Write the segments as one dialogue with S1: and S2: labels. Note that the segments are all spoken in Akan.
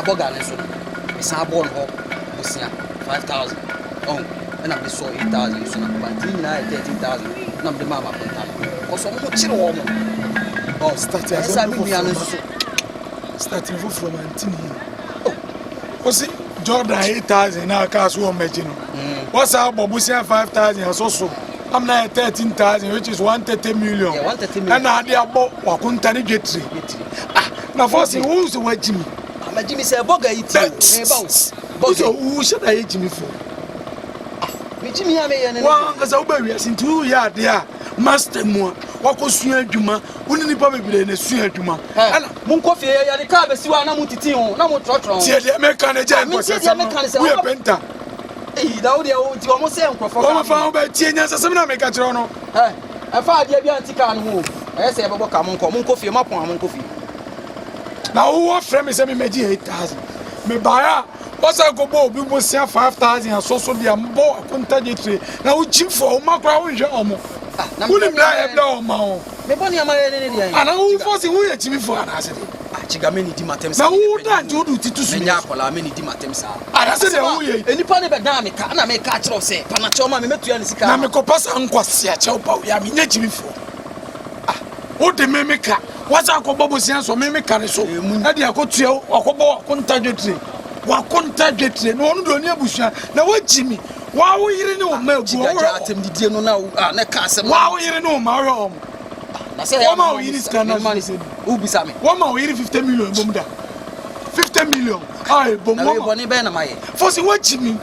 S1: bɔga no nso no, mesan bɔɔ no hɔ bosea 5000. Ɔho, ɛna mede sɔɔ 8000 nso na meba. Nti ne nyinaa yɛ 13,000 na mede maa m'akonta no. Kɔsɛ ɔmo ho kyere wɔn. Ɔho,
S2: Start
S1: ɛyɛ saa
S2: asɛm
S1: me
S2: no
S1: nua no
S2: foforɔ
S1: nso
S2: ma.
S1: so.
S2: Start no foforɔ ma nti ne yie. Wosi Jordan 8000 na aka so wɔ mmɛgye no. Wɔsa abɔ bosea 5000 ɛso so. Amna yɛ 13,000, which is 130 million.
S1: Yeah, 130 million.
S2: Ɛna ade abɔ wakonta ne dwetire.
S1: Dwetire.
S2: Ah, na fɔsi wo sɛ wagyi mi.
S1: Amagye mi sɛ bɔga yi ti o. Meba o.
S2: Wo sɛ
S1: Bɔga yi.
S2: wo hyɛ da yɛ gyimi fo.
S1: Megye mi a meyɛ ne no.
S2: Wankasa wobɛ wiase nti woyɛ adeɛ a master mu a wakɔsua adwuma, wo ne nipa bebree na sua adwuma. Ɛna
S1: Monkɔ fie, yɛde kaa bɛsi hɔ a na motete ho na motrɔtrɔ ho.
S2: Tie deɛ meka no, gya
S1: Ah, mentie deɛ
S2: nkɔsɛsɛm
S1: meka
S2: no
S1: no sɛ
S2: woyɛ
S1: wɔba-
S2: penta.
S1: Eyi, na wo deɛ wo nti ɔmo sɛ nkurɔfoɔ kaa
S2: Wɔmafa wo bɛtie nyansasɛm na meka kyerɛ wo no.
S1: Ɛ, ɛfa adeɛ bi anti kaa no ho o. Ɛyɛ sɛ yɛbɛbɔ kaa. Monkɔ fie, moapɔn a monkɔ fie.
S2: Na wowɔ frɛ me sɛ memɛgye 8000, mebaeɛ a wɔsɛ kɔbɔ obi bosea 5000 asɔ so deɛ mbɔ akonta gye tire na wokyi fo woma koraa wonhwɛ ɔmo.
S1: Ah, na
S2: Wonim
S1: mebɔ
S2: berɛ a
S1: nneɛma
S2: yɛbrɛ ɔma wo.
S1: Mebɔ nneɛma yɛ ne ne deɛ.
S2: Ana wofɔ se woyɛ kyimifoɔ anaasɛ deɛ?
S1: Ah, Kyiga, mene di matam saa.
S2: Na wo da nti wode wo ti to so.
S1: Menyɛ akwadaa, mene di matam saa.
S2: Anaasɛ deɛ woyɛ yi?
S1: Nipa ne bɛdan me ka na meka kyerɛ wo sɛ panakyɛw ma me mɛtua ne sika.
S2: Na mekɔpa saa nkwasea kyɛw pa wei a menyɛ kyimifoɔ. Ah, wode me me ka wasa akɔbɔ bosea sɔ me me ka ne so ɛde akɔtua wakɔbɔ wakonta dwetire, wakonta dwetire na ɔno deɛ ɔne abusua na woagyi mi waa wo yere ne wo mma agu.
S1: Kyiga, gya atɛm didie no na wo ah, na ka asɛm.
S2: Waa wo yere ne wo mma wohwɛ ɔmo.
S1: Na sɛ
S2: Wɔma wo yere sika na so sɛ
S1: wobisa me.
S2: Wɔma wo yere 50 million bom da, 50 million a ɛbom.
S1: Na wei
S2: wɔma
S1: bɔne bɛn na mayɛ?
S2: Fɔsi woagyi mi,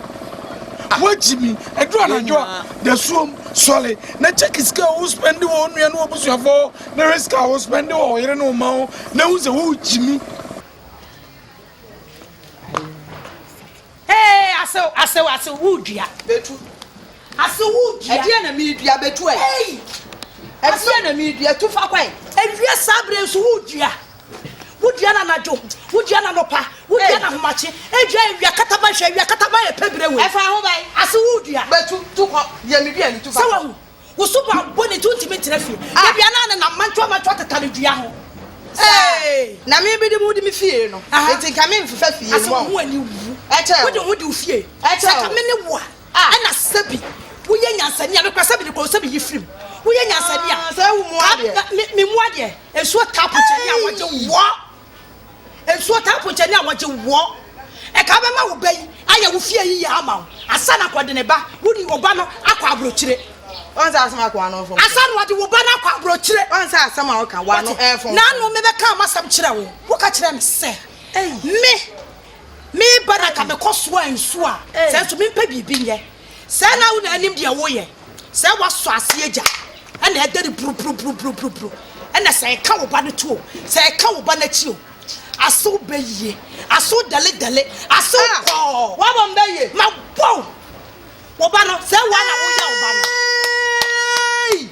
S2: woagyi mi. Ɛduru anadwo a dasuom sɔle na kyɛki sika a wo spend wɔ wo nua ne wɔ busuafoɔ na hwɛ sika a wo spend wɔ wo yere ne wo ma ho na hu sɛ wogyi mi.
S3: Hey, asew, asew, asew, wodua.
S4: Betu.
S3: Asew, wodua.
S4: Ɛdeɛ na meedua, Betu ɛ.
S3: Hey!
S4: Ɛdeɛ na meedua, tu fa kwan.
S3: Ewia saa bere nso wodua. Wodua na anadwo, wodua na anɔpa, wodua na ahomakye. Edua ewia kataba hwɛ, ewia kataba yɛ pɛ bere wei.
S4: Ɛfa ho bɛn?
S3: Asew, wodua.
S4: Betu, tu kɔ. Deɛ medua no, tu fa
S3: Sɛ
S4: kɔ.
S3: wahu, wo so bɔ abɔ ne ti ntumi ntena fie.
S4: Ah.
S3: Ebi ana ne nam mantoa mantoa tetare dua ho.
S4: Saa.
S3: Hey!
S4: Na me bi de mu de me fie no.
S3: Aha.
S4: Enti nka me mfefa fie
S3: Ase
S4: no
S3: wo
S4: mu.
S3: ho ani wu.
S4: Ɛkyɛ
S3: Wode
S4: o.
S3: ho de wo fie.
S4: Ɛkyɛ
S3: Sɛ ka
S4: o.
S3: me ne wo a,
S4: Ah.
S3: ɛna sɛbi woyɛ nyansani a mekora sɛbi de kɔ sɛbi yi firim. Woyɛ nyansani a.
S4: Ah, sɛ wo mu adeɛ.
S3: Me mu adeɛ. Nsuo tap nkyɛn a wɔgye wɔ. Nsuo tap nkyɛn a wɔgye wɔ. Ɛka bɛma wo ba yi ayɛ wo fie yi yɛ ama wo. Asa na kɔde ne ba. Wodi wo ba no akɔ aburokyire.
S4: Wɔn sɛ asɛm akɔ ano fam.
S3: Asa na wɔde wo ba no akɔ aburokyire.
S4: Wɔn sɛ asɛm a wɔka wa no ɛfɔm.
S3: N'ano mebɛka amasɛm kyerɛ wo. Woka kyerɛ me sɛ me me ba na ka mekɔ soa nsuo a sɛ nso mempɛ biribi nyɛ sɛ na wo na anim deɛ woyɛ sɛ woasɔ aseɛ gya ɛna ɛdɛ ne buruburuburuburuburu ɛna sɛ ɛka wo ba no to o, sɛ ɛka wo ba n'akyi o, asew bɛyie, asew dɛledɛle, asew
S4: Ah,
S3: kɔɔ.
S4: Wabɔ mbɛ yie.
S3: Ma bɔw wo ba no sɛ woa na woyɛ wo ba no.
S4: Hey!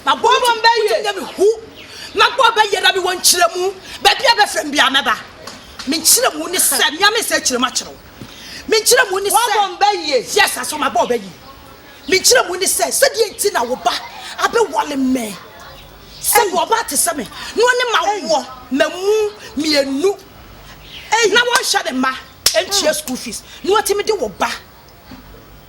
S3: Ma bɔ
S4: Wabɔ mbɛ yie.
S3: Wotum me hu. Ma bɔ bɛyɛ na mewɔ nkyerɛmu. Baabi a bɛfrɛ me biara mɛba. Me nkyerɛmu ne sɛ mea me sɛ kyerɛmu akyerɛ wo. Me nkyerɛmu ne sɛ
S4: Wabɔ mbɛ yie.
S3: Yes, aso ma bɔ bɛyie. Me nkyerɛmu ne sɛ sɛdeɛ nti na wo ba abɛwale me. Sɛ ɔba te sɛ me na ɔne ma wɔ mamu mmienu na wɔnhwɛ ne mma ntua school fees na wɔtumi de wo ba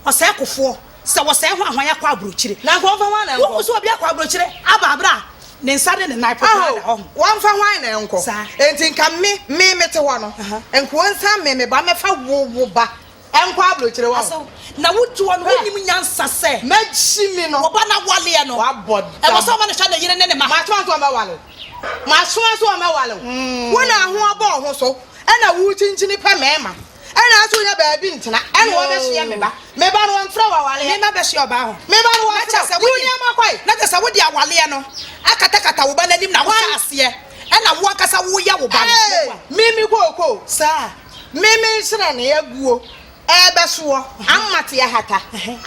S3: ɔsɛe kofoɔ sɛ wɔsɛe ho ahwan akɔ aburokyire.
S4: Na nka wɔmfa hwan na
S3: Wohu
S4: nkɔ?
S3: sɛ obi akɔ aburokyire aba abere a ne nsa ne ne nan pɔtɔ da hɔ.
S4: Aho, wɔmfa hwan na nkɔ?
S3: Saa.
S4: Enti nka me mete hɔ no, nka wɔnsan me ba mɛfa wo ba ɛnkɔ aburokyire wɔ.
S3: Asew na wotu hɔ no wonim nyansa sɛ
S4: Mɛkyi mi no.
S3: wɔba na waleɛ no
S4: Wabɔ dam.
S3: ɛwɔ sɛ ɔma no hwɛ ne yere ne ne ma.
S4: Masoma so ɔmɛwale wo. Masoma so ɔmɛwale wo. Wo na aho abɔ wo ho so ɛna wo kyinkyini pɛ mɛɛma. Ɛna aso nya baabi ntena ɛna wɔbɛhyia me ba. Me ba no wɔmfrɛ wɔ awaleɛ.
S3: Mema bɛhyia ɔbaa ho.
S4: Me ba no
S3: Na kyerɛ
S4: wɔmfrɛ
S3: sɛ
S4: wo.
S3: wode-
S4: Nneɛma kɔe.
S3: Na kyerɛ sɛ wode awaleɛ no akatakata wo ba n'anim na wohyɛ aseɛ ɛna wo ankasa woyɛ wo ba no.
S4: Ee, mimi kooko.
S3: Saa.
S4: Mimi nsrɛ ne aguo ɛbɛsoɔ ama te ahata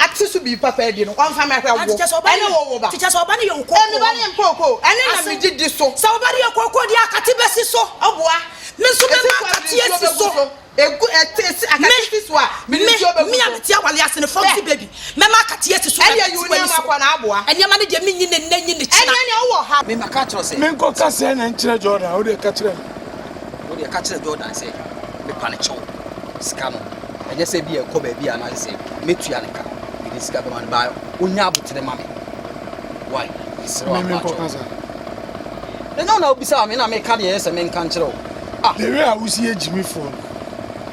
S4: ate so biribi papa adi no wɔmfa mɛhwɛ wo
S3: Ante kyerɛ sɛ ɔba
S4: ɛne
S3: no
S4: wo wo ba.
S3: Kyerɛ sɛ ɔba no yɛ wo
S4: Ee, me ba
S3: kooko.
S4: ne yɛ kooko ɛne na
S3: Ase-
S4: megye di so.
S3: Sɛ ɔba no yɛ kooko deɛ akate bɛsi so.
S4: Ɔboa.
S3: Me nso
S4: Esi
S3: mɛma
S4: so a
S3: akate
S4: mede nsuo
S3: asi
S4: bɛgu
S3: so.
S4: Egu ɛte esi akate si so a mede
S3: Me
S4: nsuo bɛgu
S3: me a
S4: so.
S3: mete awale ase no Foxy
S4: Bɛ.
S3: baby mɛma akate asi so.
S4: Ɛdeɛ
S3: na
S4: yi wo
S3: mete w'ani
S4: nneɛma
S3: so.
S4: kɔ na aboa.
S3: Nneɛma no deɛ menyi ne nnɛ nyi ne kyena.
S4: Ɛnyɛ nea wowɔ ha.
S1: Me maka kyerɛ sɛ
S2: Menkɔka sɛ na nkyerɛ Jordan, wode ka kyerɛ me.
S1: Wo deɛ ka kyerɛ Jordan sɛ Mepa no kyɛw. Sika no, ɛnyɛ sɛ bi a ɛkɔ baabi a anaasɛ sɛ mɛtua no ka. Mede sika bɛma no, but ɔnya aboterɛ ma me. Why? Mesrɛ wo
S2: Me
S1: apakyɛw.
S2: menkɔka saa.
S1: Ɛnyɛ wo na wobisaa me na meka deɛ ɛyɛ sɛ menka nkyerɛ wo. Ah!
S2: The way a wosi yɛ gyimifoɔ no.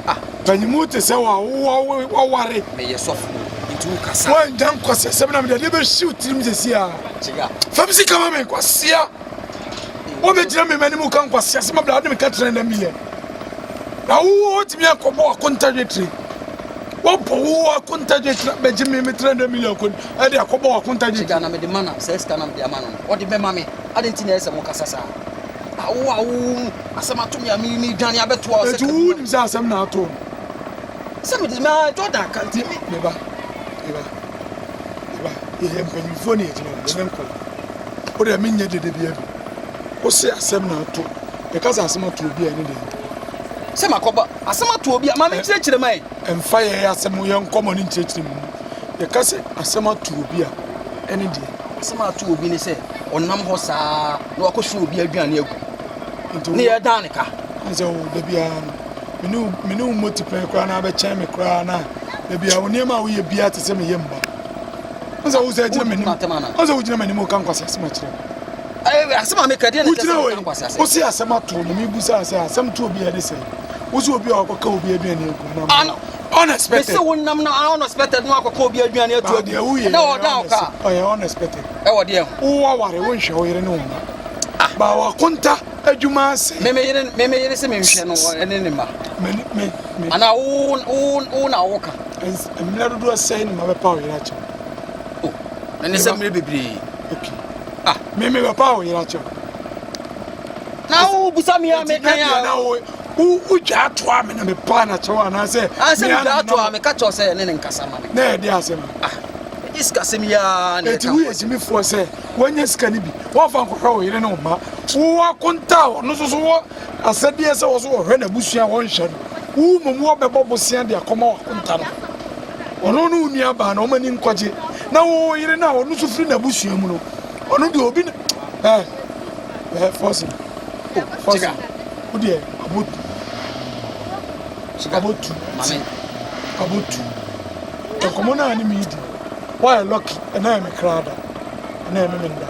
S1: Ah!
S2: Panyimu te sɛ wo a wo waware.
S1: Meyɛ sɔfo o, nti wo kasa.
S2: Woangya nkwaseasɛm na mede adeɛ bɛhye wo tirim seesei ara.
S1: Kyiga.
S2: Fa me sika ma me, kwasea. Wobɛgyina me m'anim ka nkwaseasɛm abla wode me ka kyerɛ na meyɛ. Na wo wotumi akɔbɔ akonta dwetire. Wabɔ wo akonta dwetire bɛgye me me 300 million kɔ ɛde akɔbɔ akonta dwetire.
S1: Kyiga na mede ma na saa sika na mede ama no no ɔde bɛma me. Adɛn nti na ɛyɛ sɛ mokasa saa? Ah, wo a wo asɛm ato me a me medwane abɛtoa wo sɛ.
S2: Eti wo nim sɛ asɛm na ato no?
S1: Sɛ mede ma Jordan ka nti me.
S2: Me ba, me ba, me ba, yɛyɛ mpanyinfoɔ na yɛgyina hɔ, yɛnyɛ nkwadaa. Wo deɛ menyɛ dede bia bi. Wo se asɛm na ato, yɛka sɛ asɛm ato obi a ɛne deɛ.
S1: Sɛ makɔba asɛm ato obi a, ma menkyerɛkyerɛ ma ɛ.
S2: Ɛmfa yɛn asɛm yɛn nkɔmmɔ no nkyerɛkyerɛ mu. Yɛka sɛ asɛm ato obi a, ɛne deɛ.
S1: Asɛm a ato obi ne sɛ ɔnam hɔ saa na wakɔhwie obi aduane agu
S2: Nti
S1: ne yɛdan ne ka.
S2: Sɛ wo da biara no, me ne wo me ne wo mmɔ tipɛn koraa na abɛkyɛn me koraa na da biara wo nneɛma a woyɛ biara te sɛ meyɛ mma. Wo sɛ wo sɛ gyina m'anim. Wo sɛ wogyina m'anim woka nkwaseasɛm akyerɛ me.
S1: Asɛm a meka deɛ na ɛkyerɛ
S2: Wogyina
S1: sɛ
S2: hɔ
S1: meka
S2: yi,
S1: nkwaseasɛm.
S2: wo se asɛm ato no mebusaa sɛ asɛm to obi a ɛde sɛn? Wo se obi a wakɔka obi aduane agu na
S1: Ah, no.
S2: Unexpected.
S1: Mese wo nam na unexpected no akɔka obi aduane ato agu.
S2: Deɛ woyɛ
S1: Na ɔda wo ka.
S2: Ɔyɛ unexpected.
S1: Ɛwɔ deɛ ho.
S2: Wo aware wo nhwɛ wo yere ne wo mma. Ah. Ba wakonta adwuma ase.
S1: Me me yere me me yere se me nhwɛ no ɛne ne mma.
S2: Me me me.
S1: Ana wo wo wo na wo ka.
S2: Mmerɛ dodoɔ sɛn na mabɛpa wo yere akyɛw.
S1: Oh, na ne sɛ mmerɛ bebree.
S2: Okay. Ah, me me bɛpa wo yere akyɛw.
S1: Na wo busa me a me kan a.
S2: Na wo wo wo dwa atoa me na me pa na kyɛw anaasɛ.
S1: Ah, sɛ me dwa atoa me ka kyɛw sɛ ne ne nkasa ma me.
S2: Na yɛ de asɛm.
S1: Ah, ɛdi sika sɛm yi ara na
S2: ɛka. Eti wo yɛ gyimifoɔ sɛ wanya sika no bi wɔmfa nkɔhwɛ wo yere ne wo mma. Wo akonta a ɔno nso so wɔ asɛdeɛ sɛ wɔ so wɔhwɛ n'abusua wɔnhwɛ no. Wo mmom wɔbɛbɔ bosea de akɔma w'akonta no. Ɔno ne wo nua baa na wɔn ani nkɔgye. Na wo yere no a ɔno nso firi n'abusua mu no, ɔno deɛ obi na ɛɛ ɛɛ fɔsin. O fɔsin. Wo deɛ abotu. Abotu. Abotu. Nkɔmɔ no a ne mi di. Woayɛ lucky ɛna yɛ me kra da. Ɛna yɛ me menda.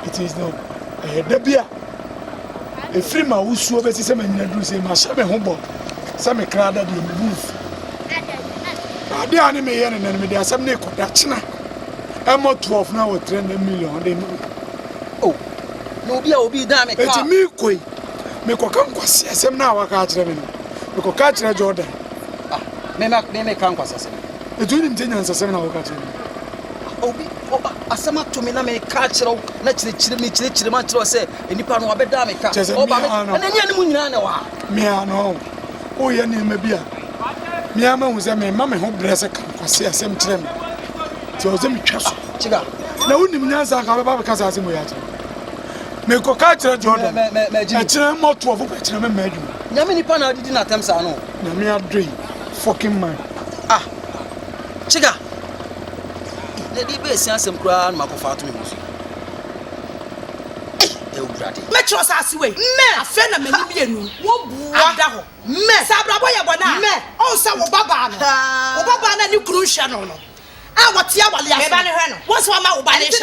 S2: It is no ɛyɛ da bi a ɛfiri ma wosuo bɛsi sɛ manyina duru sɛ mahyɛ me ho bɔ sɛ me kra da deɛ mebu mfu. Adeɛ a ne meyɛ no nɛ no mede asɛm no rekɔda kyena ɛmmɔ 12 na wɔ 300 million de ma.
S1: Oh, na obi a obi dan me ka.
S2: Eti mekɔ yi mekɔka nkwaseasɛm no a waka akyerɛ me no mekɔka akyerɛ Jordan.
S1: Ah, me me meka nkwaseasɛm.
S2: Eti wonim sɛ nyansasɛm na woka kyerɛ me.
S1: Obi ɔba asɛm ato me na meka akyerɛ wo na kyerɛkyerɛ me kyerɛkyerɛ mu akyerɛ wo sɛ nnipa no wabɛda me ka.
S2: Kyerɛ sɛ
S1: Ɔba me
S2: me ara no.
S1: ɛna ne anim nyinaa na ɛwɔ ha.
S2: Me ara no woyɛ nneɛma bi a me ara mahu sɛ memma me ho brɛ sɛ ka nkwaseasɛm kyerɛ me. Nti ɛwɔ sɛ metwa so.
S1: Chiga.
S2: Na wonim nyansa anka wobɛba abɛka saa asɛm wei akyerɛ me. Mekɔka akyerɛ Jordan. Ɛkyerɛ mmɔtoɔfo pɛ kyerɛ me mma adwuma.
S1: Nyame nipa na adidi n'atɛm saa no.
S2: Nyame adoe fucking man.
S1: Ah! Chiga! Na ɛde bɛɛsi asɛm koraa na makɔfa ato me ho so. Ei! Awurade.
S3: Mɛkyerɛ asase wei. Afei na m'ani mmienu ada hɔ. Sɛ abrabɔ yɛ bɔne a, ɔhu sɛ wo babaa no, wo babaa no a ne kunu nhwɛ no no, a wɔte awale ase no, wo nso wama wo ba no nhwɛ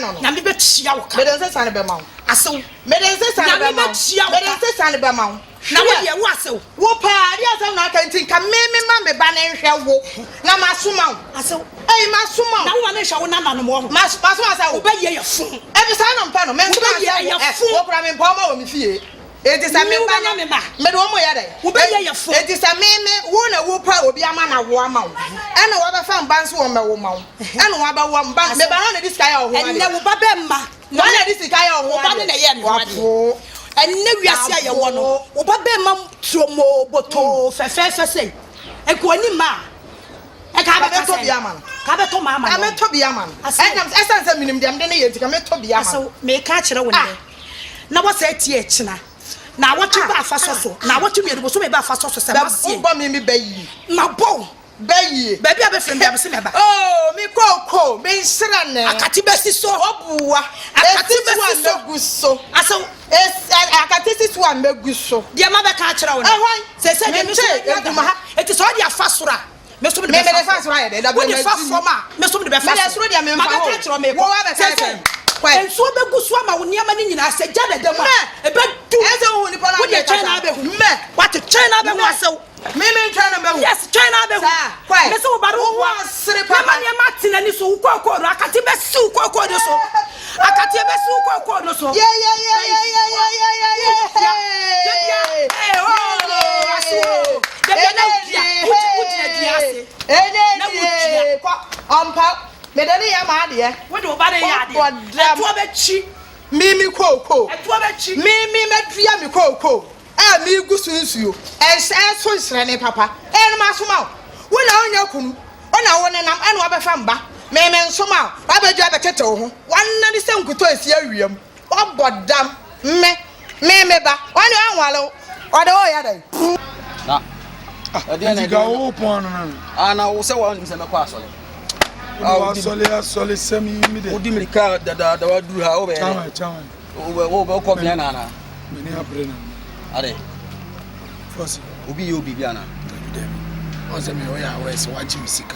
S3: no no, Nyame bɛtua wo ka. Asew. Nyame bɛtua wo ka. Na wo deɛ, wo asew.
S4: Wo paa, adeɛ asɛm na aka nti nka me me ma me ba no nhwɛ wo na masoma wo.
S3: Asew.
S4: Ei masoma wo.
S3: Na wo ma no nhwɛ wo nananom wɔ ho.
S4: Masoma sɛ wo.
S3: Wo bɛyɛ yɛ fo.
S4: Ebi saa na mpɛ no, me nsoma sɛ wo.
S3: Wo bɛyɛ yɛ fo.
S4: Wo kura me mpɛ ɔma wɔ me fie. Enti sɛ me ba no, mede wɔn yɛ dɛn?
S3: Wobɛyɛ yɛfo.
S4: Enti sɛ me me, wo na wopɛ obi ama no awo ama wo, ɛna wɔbɛfa mba nso wɔn bɛwo ma wo, ɛna wɔabɛwo mba no, me ba no na ɛde sika yɛ wo ho adeɛ.
S3: Ɛnɛ wo ba bɛmma.
S4: Wɔn na ɛde sika yɛ wo ho adeɛ.
S3: Wo ba no na ɛyɛ ne ho adeɛ. Ɛnɛ wiase a yɛwɔ no, wo ba bɛmma turomoo botoo fɛfɛɛfɛ sei, nka ɔnni mma a, nka abɛka
S4: sɛn?
S3: Ka abɛtɔ ma ama no.
S4: Ka mɛtɔ bi ama no. Ɛsiane sɛ menim deɛ mede no yɛ nti, ka mɛtɔ bi ama no.
S3: Asew, meka akyerɛ wo nnɛ. Na wɔsɛe tie kyena. Naawɔtwe ba afa sɔ so. Naawɔtwe mienu bosome ba afa sɔ so sɛ masie.
S4: Bɛ bɔ me me bɛ yi.
S3: Mabɔ wo.
S4: Bɛyie.
S3: Baabi a bɛfrɛ me biara, mese mɛba.
S4: Oh, me kooko, me nhyerɛne.
S3: Akate bɛsi so.
S4: Ɔboa.
S3: Akate
S4: Esi so a
S3: bɛsi so.
S4: mɛgu so.
S3: Asew.
S4: Esi, akate si so a mɛgu so.
S3: Deɛ mabɛka akyerɛ wo no.
S4: Ɛhwan?
S3: Seesei deɛ me nso
S4: Mente,
S3: m'ani ada
S4: egu ma
S3: hɔ.
S4: ha.
S3: Enti sɛ ɔde afa soro a, me nso mede
S4: Me
S3: bɛfa
S4: mede fa
S3: fam.
S4: soro ayɛ dɛ, dabi
S3: Wode fa
S4: madi.
S3: fam a, me nso mede bɛfa
S4: Mede
S3: soro.
S4: soro deɛ memfa
S3: Mabɛka
S4: hɔ.
S3: akyerɛ wo, mekɔ.
S4: Wo abɛka
S3: Seesei,
S4: akyerɛ me. Kɔe.
S3: nsuo bɛgu so ama wo nneɛma no nyinaa. Sɛ gya na ɛda mu a,
S4: Mɛ.
S3: ɛbɛdu.
S4: Ɛsɛ wohu nipa no
S3: Wo deɛ
S4: adeɛ
S3: twɛn na
S4: kasa.
S3: abɛhu.
S4: Mɛ.
S3: Wate, twɛn na abɛhu
S4: Mɛ.
S3: asew.
S4: Me me ntwɛn na mɛhu.
S3: Yes, twɛn na abɛhu.
S4: Saa, kɔe.
S3: Mese wo ba no
S4: Wo
S3: wo
S4: ho asere papa.
S3: Mɛma nneɛma ate n'ani so. Wo kookoo no, akate bɛsi wo kookoo no so. Akate bɛsi wo kookoo no so.
S4: Ye ye ye ye ye ye ye ye ye.
S3: Debia, eh, oh, aso o. Debia na wodua, wogyina dua ase.
S4: Ene
S3: Na wodua.
S4: die. Kɔ, ɔmpa. Mede ne yɛ ma adeɛ.
S3: Wode wo ba no yɛ adeɛ.
S4: Wabɔ dam.
S3: Ɛtoɔ bɛkyi.
S4: Me me kookoo.
S3: Ɛtoɔ bɛkyi.
S4: Me me mɛdua me kookoo. A meregu so nsuo, ɛnhyɛ ɛso nhyerɛne papa, ɛno masoma wo, wo na wonyɛ kunu, wo na wonenam ɛna wabɛfa mba, me mensoma wo, wabɛdwa abɛtete wo ho, wanane sɛ nkutoo a ɛsi awia mu, wabɔ dam, me, me me ba, ɔne ɔnwale wo, ɔde wo reyɛ dɛn?
S1: Na ɛdeɛ na
S2: Nti ka wo pɔn ano no.
S1: Ah, na wo sɛ wɔn nim sɛ mɛkɔ asɔre.
S2: Wode asɔre asɔre sɛm yi mi de.
S1: Wodi mirika dadaada waduru ha wobɛyɛ dɛ.
S2: Chairman chairman.
S1: Wobɛkɔ Vienna anaa?
S2: M'ani abere na.
S1: Ade.
S2: Fɔsi.
S1: Obi yɛ obi bi anaa?
S2: Dabi dabi. Ɔn sɛ me ɔyɛ awɛ sɛ wagye me sika.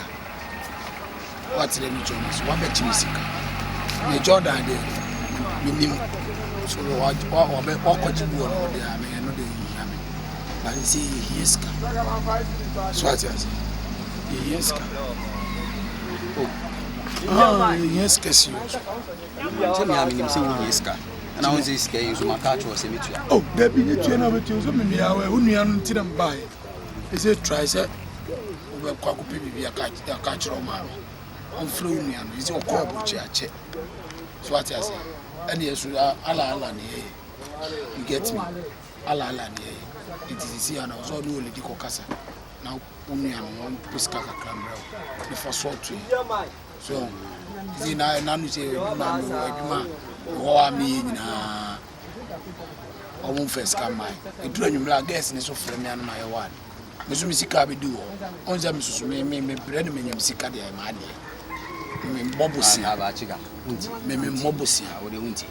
S2: Wakyerɛ me Jordan so wabɛgye me sika. Me Jordan de menim. So wabɛ wakɔgye bi wɔ no de a me ɛno de hia me. But sɛ yɛhia sika. So ate ase. Yɛhia sika. Oh. Ah, yɛhia sika si o so.
S1: Sɛ me a menim sɛ wohia sika ɛna wo sɛ sika yi nso maka akyerɛ wo sɛ mɛtua.
S2: Oh, dabi ne tua na wobɛtua sɛ memeyɛ awɛ wo nua no nti na mebaeɛ ɛsɛ try sɛ wobɛkɔ akɔpɛ biribi aka akyerɛ wo maame ɔmfrɛ wo nua no ɛsɛ ɔkɔ aburokyi akyɛ so ate ase ɛne ɛso ala ala ne yɛyɛ you get me ala ala ne yɛyɛ nti sisi ana ɔsɛ ɔne ɔledi kɔkasa na wo nua no wɔmpɛ sika kakra mmerɛ wo ne fa sɔɔto yi So nti na ɛna no sɛ adwuma a mewɔ adwuma wɔ a meyɛ nyinaa ɔmo mfa sika mmae ɛduru anwummerɛ a girls ne so frɛ me ano ma yɛwɔ ade me so me sika bɛdi wɔ hɔ ɔn sɛ mesoso me me mebrɛ no menya me sika deɛ ɛma adeɛ memmɔ bosea me memmɔ bosea
S1: wode wonti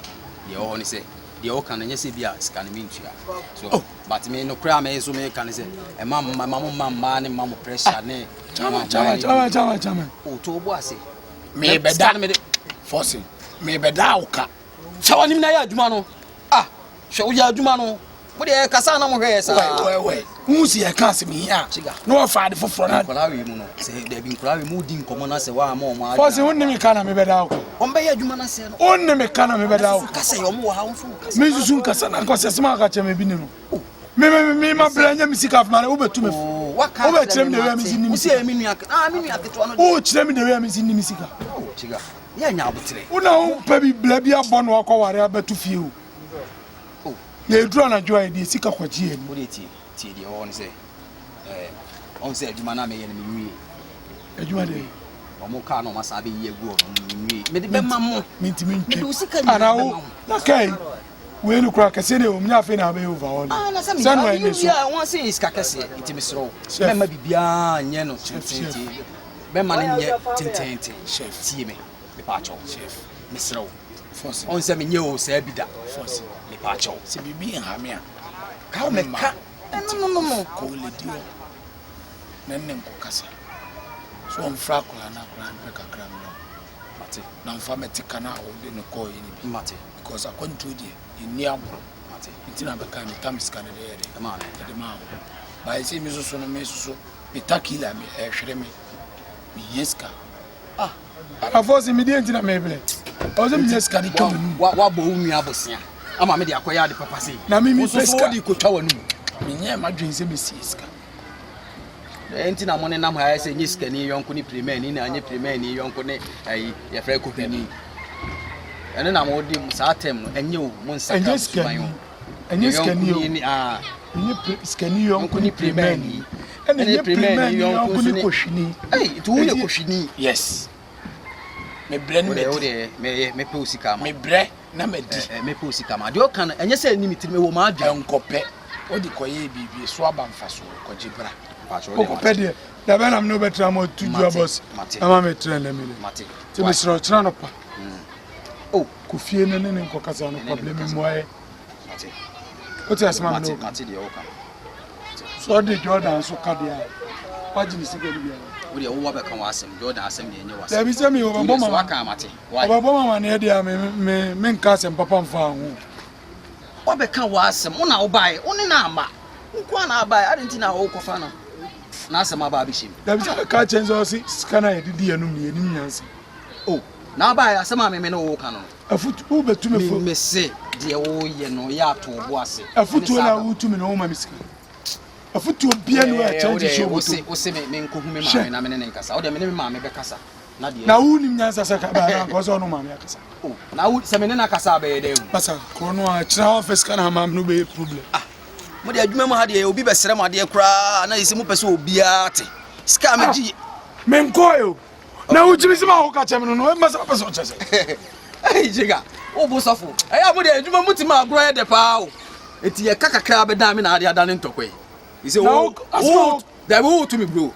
S1: deɛ ɛwɔ hɔ ne sɛ deɛ woka no nyɛ sɛ bi a sika no mentua so oh. But me nokorɛ a me nso meka ne sɛ ɛma mma mo mma mmaa ne mma mo pressure ne
S2: Chama chama chama chama chama.
S1: O to bo ase.
S2: Me bɛda forcing. Me bɛda wo ka.
S1: Hwɛ w'anim na yɛ adwuma no. Ah, hwɛ woyɛ adwuma no. Mo deɛ kasa na mo hwɛ yɛ saa.
S2: Wɛ wɛ wɛ. Wo si yɛ ka asɛm yi a. Na wɔfa ade foforɔ na.
S1: Nkwadaa wei mu no sɛ dabi nkwadaa wei mu di nkɔmɔ na sɛ wɔn ama wɔn adwene.
S2: Forcing wo ne me ka na me bɛda wo ka.
S1: Wɔn bɛyɛ adwuma na sɛ no.
S2: Wo ne me ka na me bɛda wo ka.
S1: Kasa yɛ wɔn wɔ ha wɔn nso kasa.
S2: Me nsusu nkasa na nkɔsɛ sɛm aka kyerɛ me bi ne no. Me me me ma brɛ nyɛ me sika afoma wo bɛtu me fo. Wo bɛkyerɛ me de wia me si ni me sika. Wo kyerɛ me de wia me si ni me sika. Wo na wo pɛ bi blɛ bi abɔ no akɔ ware abɛto fie o. Na eduru anadwo a yɛde sika kɔgye yɛn.
S1: Wo de tie tie deɛ ɛwɔ hɔ ne sɛ ɛɛ ɔn sɛ adwuma no a meyɛ no menwie.
S2: Adwuma deɛ.
S1: Wɔn kaa na wɔn asan abɛyi agu hɔ no menwie. Mede bɛma mo.
S2: Mentumi ntwe.
S1: Mede wo sika nyinaa bɛma mo.
S2: Na kai wei no kora kɛseɛ na ɛwɔ mu nyɛ afei na abɛyɛ overhaul.
S1: Ah, na sɛ
S2: Sɛ no
S1: meyɛ
S2: ɛnyɛ so.
S1: wie a wɔn sɛ yɛ sika kɛseɛ nti mesrɛ wo mɛma biribiara nyɛ no tententen mɛma no nyɛ tententen tie me mepaakyɛw mesrɛ wo ɔn sɛ menyɛ o saa bi da mepaakyɛw
S2: sɛ biribi nha me a
S1: ka wo mɛka no no no no
S2: kɔ lady hɔ na ne nkɔkasa so ɔmfrɛ akwadaa no akwadaa no pɛ kakra mmerɛ wo
S1: mate
S2: na mfa mɛte ka no a wode no kɔɔ yɛ no bi
S1: mate
S2: because akwantuo deɛ ɛnni agorɔ
S1: mate
S2: nti na bɛka me tam sika no de yɛ dɛ
S1: ɛmaa me
S2: ɛde maa wo baayɛ sɛ me soso no me soso me takila me ɛhwere me mehia sika
S1: ah
S2: Anafoɔ se medeɛ nti na mebrɛ ɔwɔ sɛ menya sika de twa m'anum
S1: wabɔ wo nua abosea ama me de akɔyɛ ade papa sei
S2: na me
S1: wo
S2: mepɛ
S1: soso
S2: sika
S1: wode kɔtwa w'anum
S2: menyɛɛ m'adwene sɛ mesie sika
S1: Nti na mo nenam ha sɛ nye sikani yɔnko ne pirimani na nye pirimani yɔnko ne ayi yɛfrɛ kohwani ɛno na mo de saa tɛm no ɛnyɛ o mo nsakra mo suban o
S2: ɛnyɛ sikani o ɛnyɛ sikani yɔnko ne pirimani ɛna ɛnyɛ pirimani yɔnko ne kohwini
S1: ɛyi nti woyɛ kohwini
S2: yes mebrɛ ne madi
S1: wodeɛ mɛyɛ mɛpɛ wo sika ama
S2: mebrɛ na madi
S1: mɛpɛ wo sika ama deɛ ɔka no ɛnyɛ sɛ ɛni me tirim ɛwɔ m'adwene
S2: ɛnkɔpɛ wode kɔyɛɛ biribi so aba mfasoɔ kɔgye bra. Wokɔpɛ deɛ da bɛn na me ne wobɛtra ma ɔtu dua bɔs ama me 300 million. Nti mesrɛ ɔkyena nɔpa.
S1: Oh.
S2: Kɔ fie no ne ne nkɔkasa nɔpa blɛ me mmuaeɛ. Wote asɛm a me ne woka? Sɛ ɔde Jordan so ka deɛ a, wagye ne sika no biara.
S1: Wo deɛ wowɔ bɛka w'asɛm, Jordan asɛm deɛ ɛnyɛ w'asɛm.
S2: Dabi sɛ me ɔbɛbɔ mama ɔbɛbɔ mama neɛ deɛ a me me menka asɛm papa mfa ho.
S1: Wabɛka w'asɛm, wo na wobaeɛ, wo ne no amma. Wo nko ara na abaeɛ, adɛn nti na wokɔfa no n'asɛm aba abɛhyɛ mu?
S2: Dabi sɛ bɛka kyɛn sɛ ɔse sika no a yɛde di yɛnom no yɛnim nyansa.
S1: O, na abaeɛ asɛm a me me ne wo reka no no.
S2: Afutu, wobɛtu me fo.
S1: Me mese deɛ woyɛ no yɛ ato wo bo ase.
S2: Afutuo na wotu me na woma me sika. Afutuo bia ni wɔ ɛkyɛn gye hyɛ obotom.
S1: Wose me menkɔhu me maame na me ne ne nkasa. Wodeɛ me ne me maame bɛkasa. Na deɛ.
S2: Na wonim nyansa sɛ ka baa na anka ɔsɛ ɔno maame akasa.
S1: Oh, na wo sɛ me ne no akasa a bɛyɛ dɛ ahu.
S2: Masa, korɔ no a kyerɛ hɔ afɛ sika na ama me no bɛyɛ problem.
S1: Ah, mo deɛ adwuma mu ha deɛ obi bɛsrɛ mo adeɛ koraa na yɛsɛ mopɛ sɛ obiara te. Sika a megye.
S2: Ah, menkɔɛ o. Na wogyimi sɛ ma woka kyɛ me no no, masa wopɛ sɛ ɔkyɛ sɛ.
S1: Hey, Jiga, wo bo sɔfo. Ɛyɛ a mo deɛ adwuma mu ti ma agorɔ yɛ dɛ paa o. Eti yɛka kakra bɛdan me na ade adane ntɔkwa yi. Sɛ wo wo dabi wo tumi bro.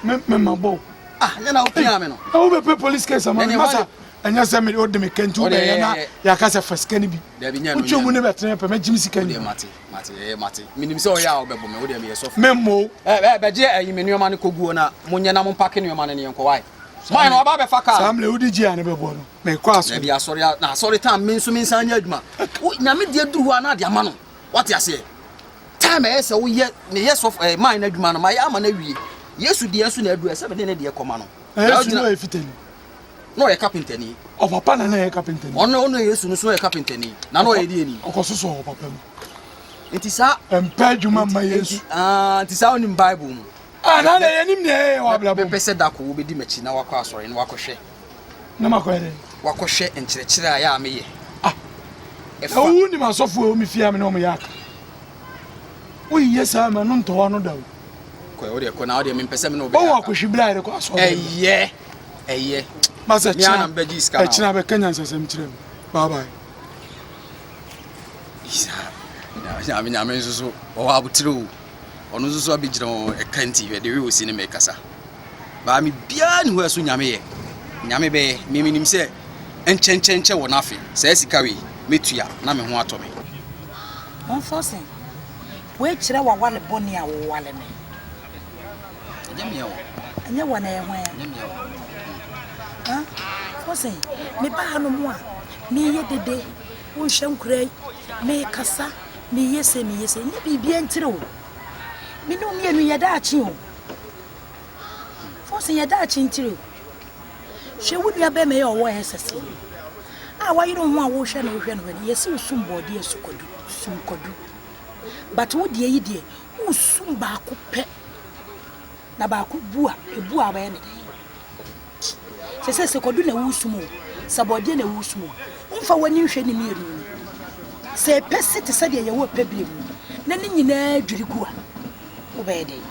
S2: Me me ma bɔ.
S1: Ah, nyɛ na wo pia me no.
S2: Na wo bɛ pɛ police case ama me masa. Ɛnyɛ sɛ me wo de me kɛnti wo bɛ yɛ na yɛ aka sɛ fa sika ni bi.
S1: Dabi nyɛ no.
S2: Wotwe mu ne bɛ tene pɛ mɛ gyimi sika ni.
S1: Wo de mate mate ɛyɛ mate. Minim sɛ ɔyɛ a ɔbɛbɔ me wo de me yɛ sɔfo.
S2: Me mo.
S1: Ɛ ɛ bɛgye ɛyi me nneɛma no koguo na mo nyɛ na mo mpake nneɛma no ne yɛn kɔ wae. Maa no ɔba bɛfa kaa.
S2: Saa mmerɛ wode gye a ne bɛbɔ no mekɔ asɔre.
S1: Dabi asɔre na asɔre tam me nso me nsan nyɛ adwuma. Nyame deɛ duru hɔ a na ade ama no. Wate aseɛ. Time a ɛyɛ sɛ woyɛ meyɛ sɔfo ɛɛ man no adwuma no mayɛ ama no awie. Yesu deɛ nso na aduru ɛsɛ mede ne deɛ kɔma no.
S2: Na Yesu no ɔyɛ fitani.
S1: Na ɔyɛ kapentani.
S2: Ɔpapa na na ɛyɛ kapentani.
S1: Ɔno ɔno Yesu no so ɔyɛ kapentani. Na na ɔyɛ deɛ ni.
S2: Ɔkɔ soso wɔ papa mu.
S1: Nti saa.
S2: Mpɛ adwuma mma Yesu.
S1: Nti aa nti saa onim Bible mu.
S2: Ah na na yɛnim nea ɛyɛ wɔ abrabɔ mu.
S1: Mepɛ sɛ da ko wobɛdi m'akyi na wakɔ asɔre na wakɔhwɛ.
S2: Na makɔyɛ dɛn?
S1: Wakɔhwɛ nkyerɛkyerɛ a ɛyɛ a meyɛ.
S2: Ah, na wonim asɔfo a ɛwɔ me fie a me ne wɔn yɛ aka. Woyɛ saa ma no ntɔ w'ano da o.
S1: Kɔ wo deɛ kɔ na wo deɛ mempɛ sɛ me ne wo bɛyɛ
S2: aka.
S1: Wɔn
S2: akɔhwi bere a yɛde kɔ asɔre.
S1: Ɛyɛ, ɛyɛ.
S2: Masa kyena, ɛkyena bɛka nyansasɛm kyerɛ me. Bye bye.
S1: Isa, nyame nyame nso so ɔwɔ abotire o. Ɔno nso so abɛgyina hɔ ɛka nti hwɛ de wei osi ne mekasa. Baa me biara ni hɔ ɛso nyame yɛ. Nyame bɛyɛ. Me menim sɛ nkyɛnkyɛnkyɛ wɔ n'afe. Saa sika wei mɛtua na me ho atɔ me.
S3: Ɔmfa se, Wei kyerɛ w'aware bɔne a woware me.
S1: Ɛnyɛ me o.
S3: Ɛnyɛ wo na ɛyɛ hwan a?
S1: Ɛnyɛ me o.
S3: Ha? Ɔse, meba hanom a, meyɛ dede, wonhwɛ nkora yi, mekasa, meyɛ sei, meyɛ sei. Ɛnyɛ biribiara ntiri o. Me ne wo mmienu yɛ daakye o. Fɔse yɛ daakye ntiri o. Hwɛ wo nua bɛrima yi a ɔwɔ SS yi a wayere ho a wohwɛ no wohwɛ no hwɛ no yɛsi wo sum bɔɔdeɛ su kwadu sum kwadu but wo deɛ yi deɛ wosum baako pɛ na baako bu a ebu a wobɛyɛ ne dɛn sɛ sɛ sɛ kwadu na wosum o sɛ bɔɔdeɛ na wosum o womfa w'ani nhwɛ ne mmienu no sɛ ɛpɛ si te sɛ deɛ yɛwɔ pɛ bere mu na ne nyinaa dwiri gu a wobɛyɛ dɛn.